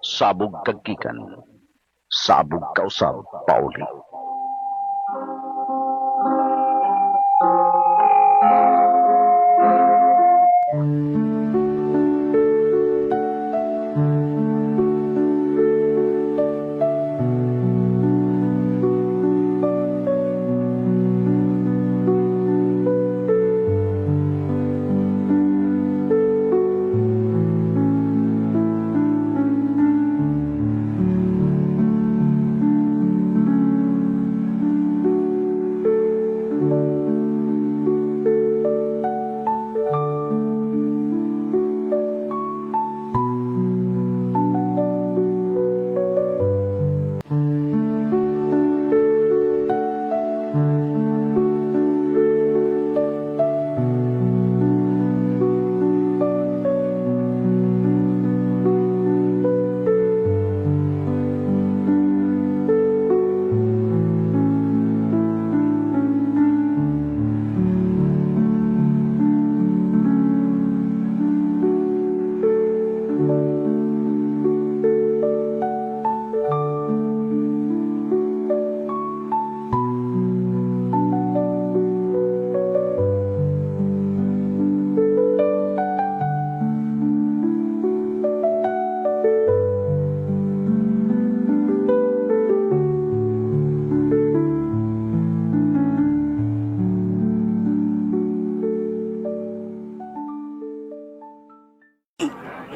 Sabog kag gikan. Sabog kausab pauli.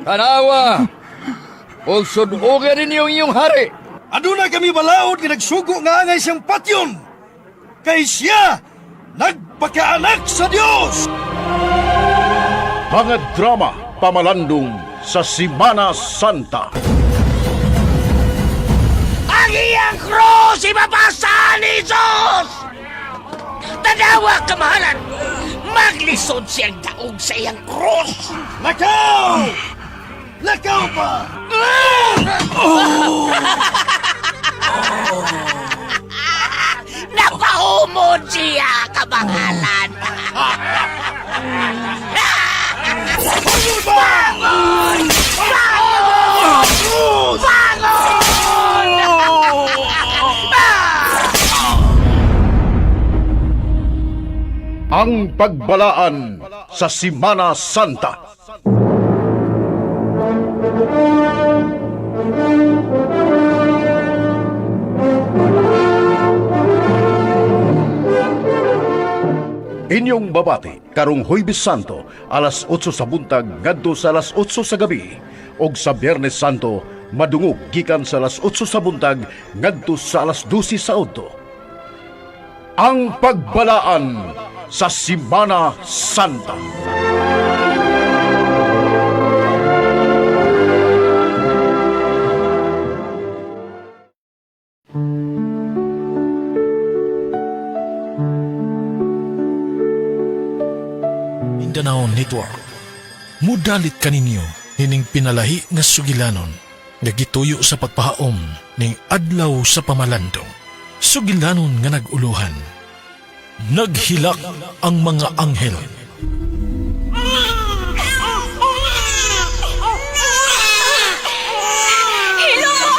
Tanawa! Ulsod-ugan ninyo iyong hari! Aduna kami balaod nga nagsugo nga angay siyang patyon. Kay siya nagpakaanak sa Dios. Mga drama pamalandong sa Simana Santa. Ang iyang krus ibabasa ni Jesus! Tanawa, kamahalan! Maglisod siyang daog sa iyang krus! Lakaw! Lakaw pa! Napahumod siya, kamahalan! Bangon! Bangon! Bangon! Ang pagbalaan sa Simana Santa. Inyong babati karong Huwebes Santo alas 8 sa buntag ngadto sa alas 8 sa gabi ug sa Biyernes Santo madungog gikan sa alas 8 sa buntag ngadto sa alas 12 sa udto. Ang pagbalaan sa Simana Santa. Mindanao Network. Mudalit kaninyo nining pinalahi nga sugilanon nga gituyo sa pagpahaom ning adlaw sa pamalandong. Sugilanon nga naguluhan. Naghilak ang mga anghel. Hilo mo!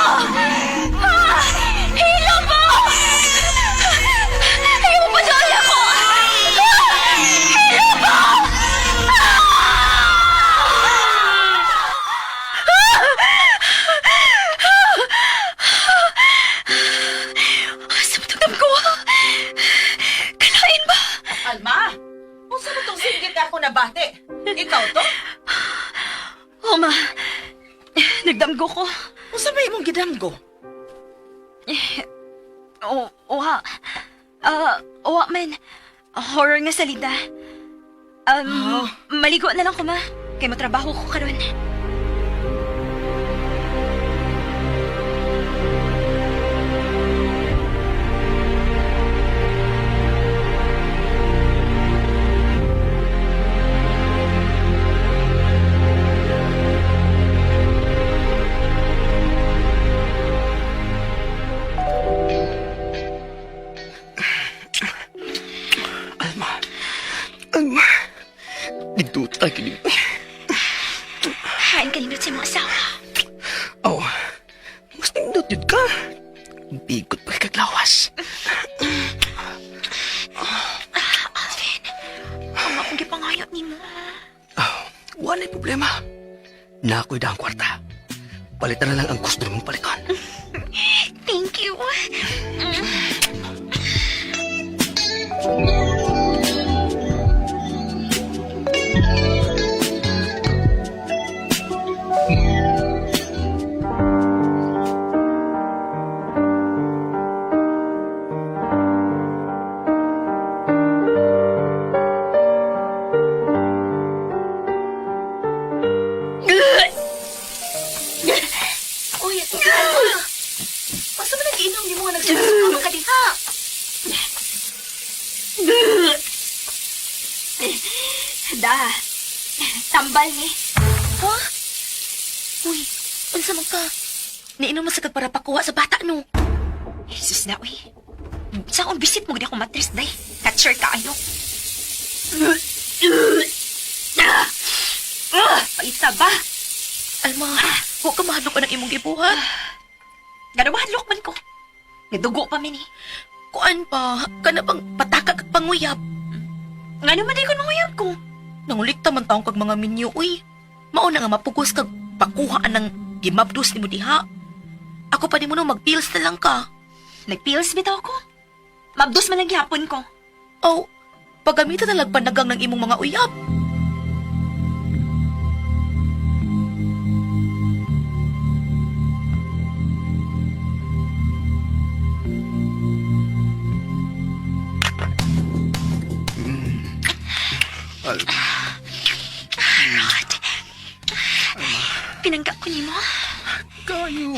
Ah! Hilo mo! Ayaw mo doon ako! Ah! Hilo mo! Ah! Sa matugtog ko! Kalain ba? Alma, unsa ba tong singgit ako nabati? Ikaw to? Oh, ma. Nagdamgo ko. Unsa ba imong gidamgo? O, oha. Ah, oha man. Horror nga salita. Maligo na lang ko, ma. Kay matrabaho ko karon. Alma, Alma, nagduta gini. Bigot yun ka. Bigot pa kaglawas. Alvin, ang akong gipangayo nimo. Ah, walay problema. Nakoy da ang kwarta. Palitan na lang ang gusto mong palitan. Thank you. Uy, Asa man nag-inom ni mo nga nagsusuka ka diha? Da, tambal ni. Ha? Uy, unsa man ka? Niinom mo sa kag para pakuha sa bata no. Jesus na, uy. Sa akong bisit mo gid ako matris day. Catcher ka ayo. Paita ba? Alma, wa ka mahadlok ang imong gibuhat. Gano mahadlok man ko. Nadugo pa min eh. Kuan pa, kana bang pataka kag panguyab. Ngano man di ko manguyab ko. Nangulikta man taong kag mga minyo, uy. Mao na nga mapugos kag pakuha ang gimabdos nimo diha. Ako pa nimo no magpills na lang ka. Nagpills bitaw ko. Mabdos man lang gihapon ko. Oh, paggamitan na lang panagang ng imong mga uyab. Rod. Pinangga ko nimo. Kayo.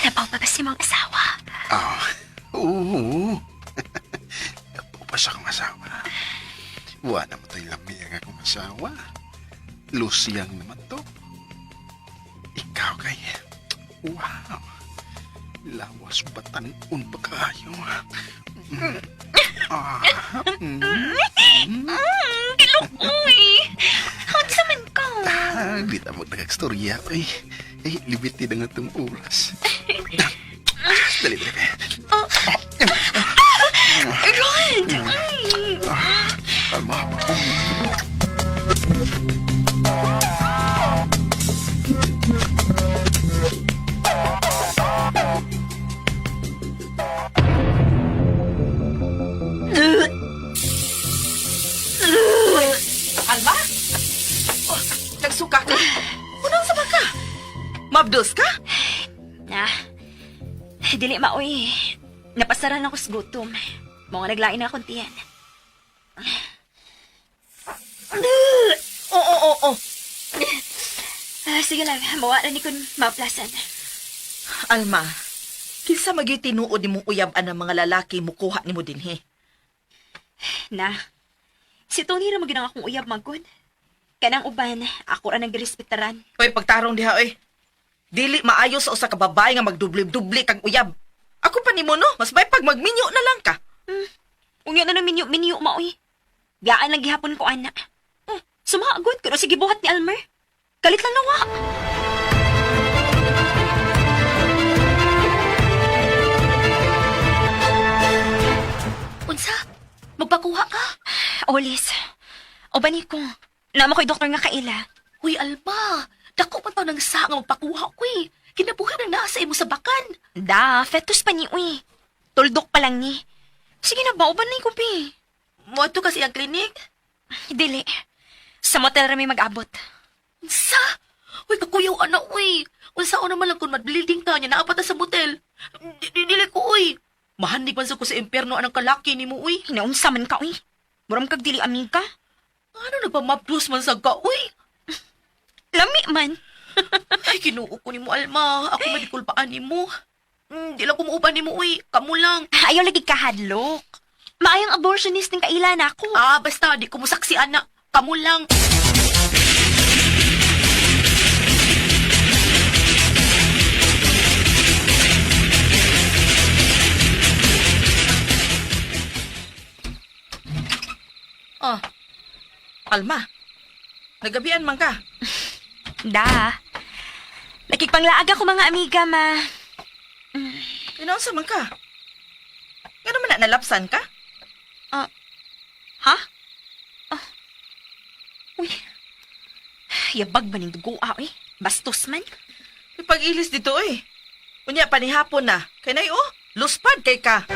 Labaw pa ba si mong asawa? Ah, oo. Napo pa sa akong asawa. Wala mo to'y lami ang akong asawa. Lucyang naman to. Ikaw kay. Wow. Lawas batanon pa kayo. Ah, Bilok, uy. Unsa man ka? ah, di ta magdagagstorya. Ay, ay, limited ang atong oras. Ah, dali, dali. Rod! Mm. Kalma. Alma? Oh, nagsuka ka? Unang sa ka? Mabdos ka? Na, dili maoy. Napasaran ako sa gutom. Mga naglain na akong tiyan. Oo, oo, oo. Ah, sige lang, mawa na ni kun maplasan. Alma, kinsa magyuy tinuod nimong uyab-an ng mga lalaki mukuha nimo dinhi? Na, si Tony ra magin ang akong uyab magkon. Kanang uban, ako ra nagirespetaran. Oy, pagtarong diha oy. Dili maayo sa usa ka babae nga magdubli-dubli kag uyab. Ako pa nimo no, mas may pag magminyo na lang ka. Unya na minyo minyo maoy. Biyaan lang gihapon ko ana. Sumagod ko sige buhat ni Almer. Kalit lang nawa. Unsa? Magpakuha ka? Olis. O bani ko. Namo ko'y doktor nga kaila. Uy, Alma. Dako pa to ng sa nga magpakuha ko eh. Kinabuhi na nasa imo sa bakan. Da, fetus pa ni uy. Tuldok pa lang ni. Sige na ba, uban na ko bi. Moadto kasi ang klinik. Dili. Sa motel rami mag-abot. Unsa? Uy, kakuyaw ana, uy. Unsa na man lang kung mag-bleeding ka niya, naa pa ta sa motel. Dili ko, uy. Mahandig man sa ko sa impyerno anang kalaki nimo uy. Hinaunsa man ka, uy. Muram kag dili amiga. Ano nagpamabdos man sa ka, uy? Lami man. Ay, Ginoo ko nimo, Alma. Ako madikulpaan nimo. Di lang ko muuban nimo, uy. Kamo lang. Ayaw lagi kahadlok. Maayong abortionist ng kaila na ako. Ah, basta, di ko musaksi, ana. Kamo lang. Oh. Alma, nagabian man ka. Da. Nakikpanglaag ako mga amiga, ma. Kinaunsa man ka? Ngano man na nalapsan ka? Ha? Ah. Uy. Yabag ba ning dugo, ah, eh? Bastos man. May pag-ilis dito eh. Unya panihapon na. Kay nay oh, luspad kay ka.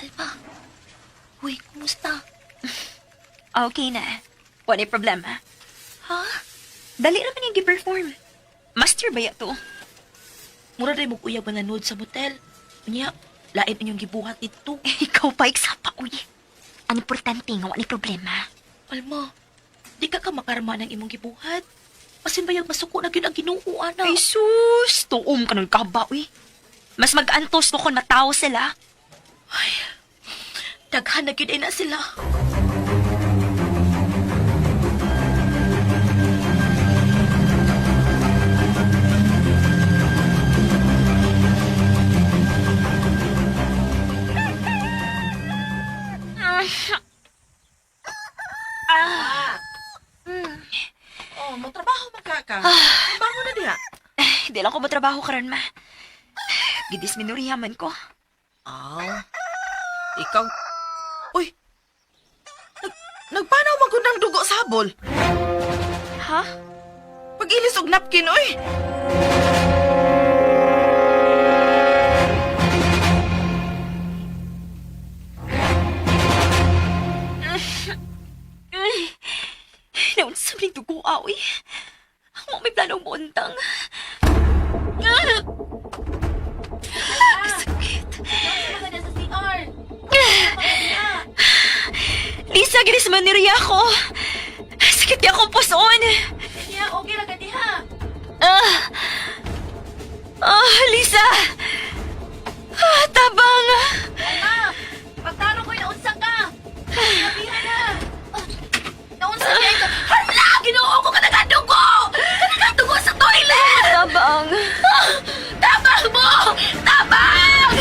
Alma, uy, kumusta? Okay na. Wala problema. Ha? Dali naman yung gi-perform. Master ba to? Mura rin mo kuya mananood sa motel. Unya, lain inyong gibuhat dito. Eh, ikaw pa, iksapa, uy. Ang importante nga, wala problema. Alma, di ka ka makarma ng imong gibuhat. Asin ba yung masuko na gyud ang Ginoo ana? Ay, sus! Tuom ka ng kaba, uy. Mas mag-antos ko kung matawo sila. Ay, daghan na gyud ay na sila. Oh, motrabaho man ka ka. Trabaho na diha. Eh, di lang ko matrabaho karon ma. Gidisminuriya man ko. Aw. Ikaw. Uy. Nagpanaw man gud ng dugo sa habol. Ha? Pag-ilis og napkin oy. Naunsa man dugo, ah, uy. Wa may planong buntang. Ah! Sakit. Lisa, ginismanirya ako. Sakit niya akong puson. Diha, okay ra ka diha. Ah! Ah, Lisa! Ah, tabang! Alma, pagtaro ko'y naunsa ka. Sabihan na. Ah, Naunsa ka ito. Hala! Ginoo ko kanagadugo! Kanagadugo sa toilet! Tabang! Ah, Tabang mo! Tabang!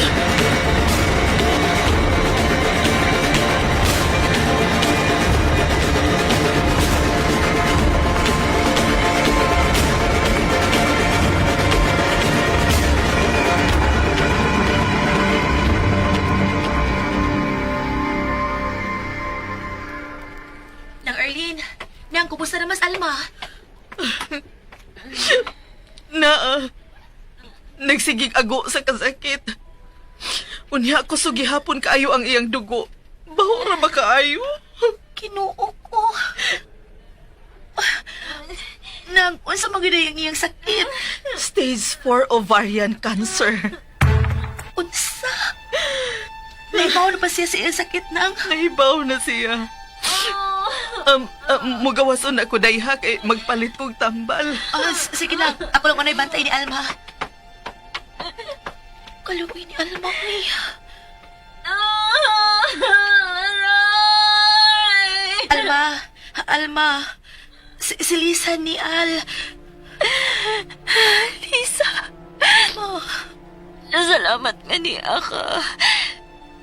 Nang Erlene, nang kumusta na mas Alma? Naa. Nagsigig ago sa kasakit. Unya ko sugihapon kaayo ang iyang dugo. Baho ra ba kaayo? Kinuo ko. Nang, unsa man gyud ang iyang sakit? Stage 4 ovarian cancer. Unsa? Naibaw na ba siya sa iyang sakit nang? Naibaw na siya. Mugawason ako dayha kay magpalit kog tambal. Ah, sige na, ako lang unay bantay ni Alma. Kaluoy ni Alma, uy. Alma, Alma, si Lisa ni Al. Lisa! Alma, Salamat nga niya ka.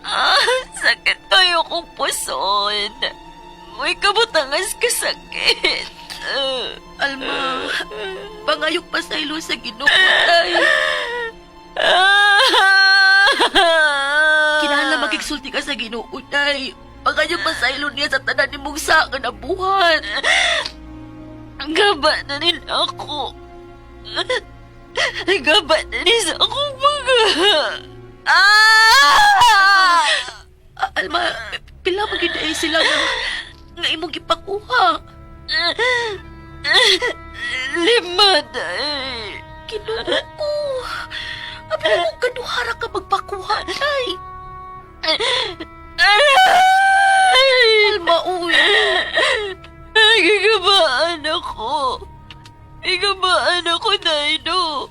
Ah, sakit kayo kong puson. Uy, kabutangas ka sakit. Alma, pangayok pa sa ilo sa Ginoo tay. Kinahanglan makigsulti ka sa Ginoo tay. Pangayok pa sa ilo niya sa tanan nimong sa nga nabuhat. Gaba na rin ako. Gaba na rin sa akong mga... Ah! Ah, Alma, pila man gyud ay sila nga nga imong gipakuha. 5 na eh. Ginoo ko. Abi ko kanuhara ka magpakuha tay. Aray! Alma, uy. Ay, gigabaan ako. Gigabaan ako, Dino.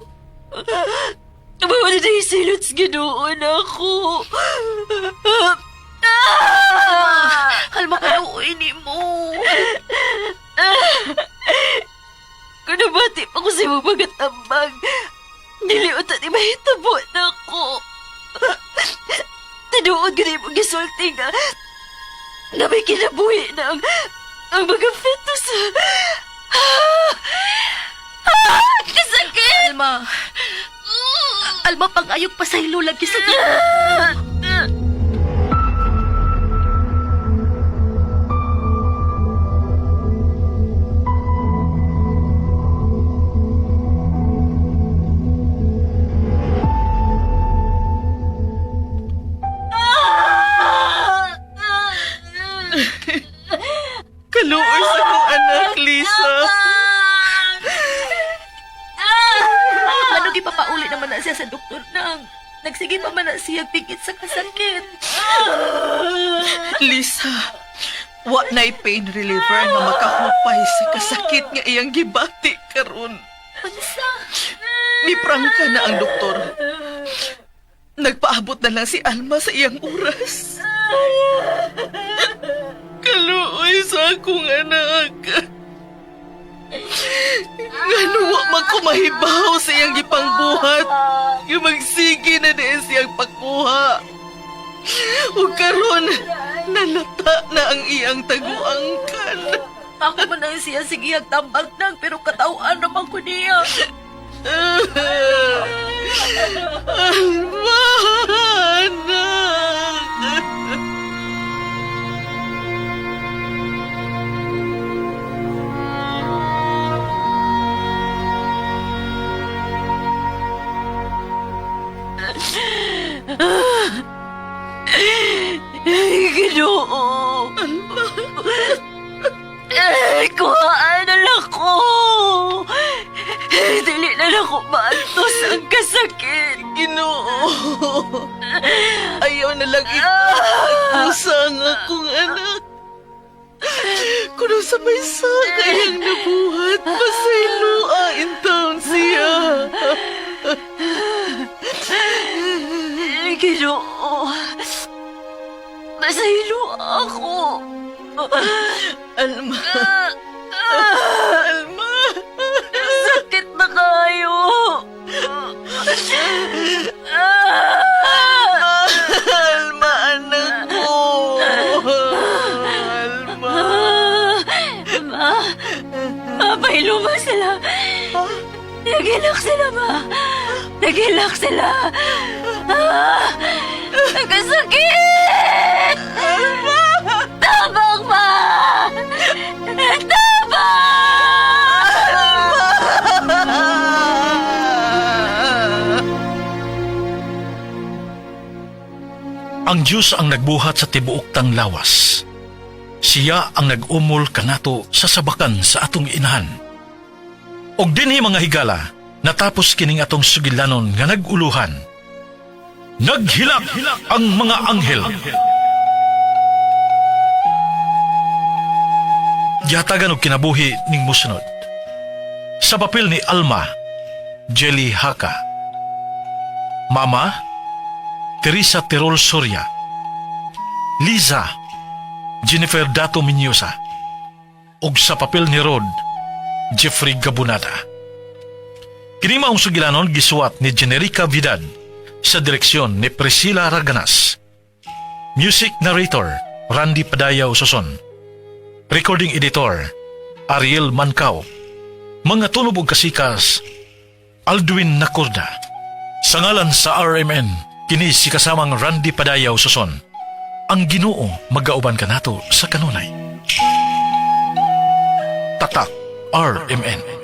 Mawala na yung silot sa ginoon ako. Ah! Alma, kaluoy ni mo. pa ko sa imong mga tambag, dili unta ni mahitabo na ako. Tinuod gud imong gisulti nga na may kinabuhi na ang mga fetus. Ah! Ah! Kasakit! Alma! Alma, pang-ayog pa sa ilo lagi sa Kaluoy sa akong anak, Lisa. Ano gipapauli naman na siya sa doktor nang nagsige pa man na siya pigit sa kasakit. Lisa, wa na'y pain reliever nga makahupay sa kasakit nga iyang gibati karon. Unsa? Miprangka na ang doktor. Nagpaabot na lang si Alma sa iyang oras. Kaluoy sa akong anak. Ngano wa man ko mahibaw sa iyang gipangbuhat. Nga magsige na diin siyang pagkuha. Ug karon nalata na ang iyang taguangkan. Ako man ang siya sige ang tambag nang pero katawaan naman ko niya. Alma, anak. Ay, Ginoo. Ay, kuhaan na lang ko. Dili na lang ko maantos ang kasakit. Ginoo. Ayaw na lang ito. Ang akong anak. Kuno sa may sakay ang nabuhat, pasayloa in town siya. Ay, Ginoo. Masahilo ako. Alma. Alma. Sakit na kayo. Alma, anak ko. Alma. Ma, mapahilo ba sila? Nagilak sila, ma. Nagilak sila. Ah, nagkasakit! Tabang, ma! Tabang! Ang Diyos ang nagbuhat sa tibuok tang lawas. Siya ang nag-umol kanato sa sabakan sa atong inahan. Og dinhi mga higala, natapos kining atong sugilanon nga nag-uluhan. Naghilak ang mga anghel. Gihatagan og kinabuhi ning musunod. Sa papel ni Alma, Jelly Haka. Mama, Teresa Terol Soria. Liza, Jennifer Dato Minyosa. Ug sa papel ni Rod, Jeffrey Gabunada. Kini maong sugilanon gisuwat ni Generica Vidal sa direksyon ni Priscilla Raganas. Music narrator, Randy Padaya Usoson. Recording editor, Ariel Mancao. Mga tunob ug kasikas, Aldwin Nacorda. Sa ngalan sa RMN, kini si kasamang Randy Padayaw Suson. Ang Ginoo magauban kanato sa kanunay. Tatak RMN.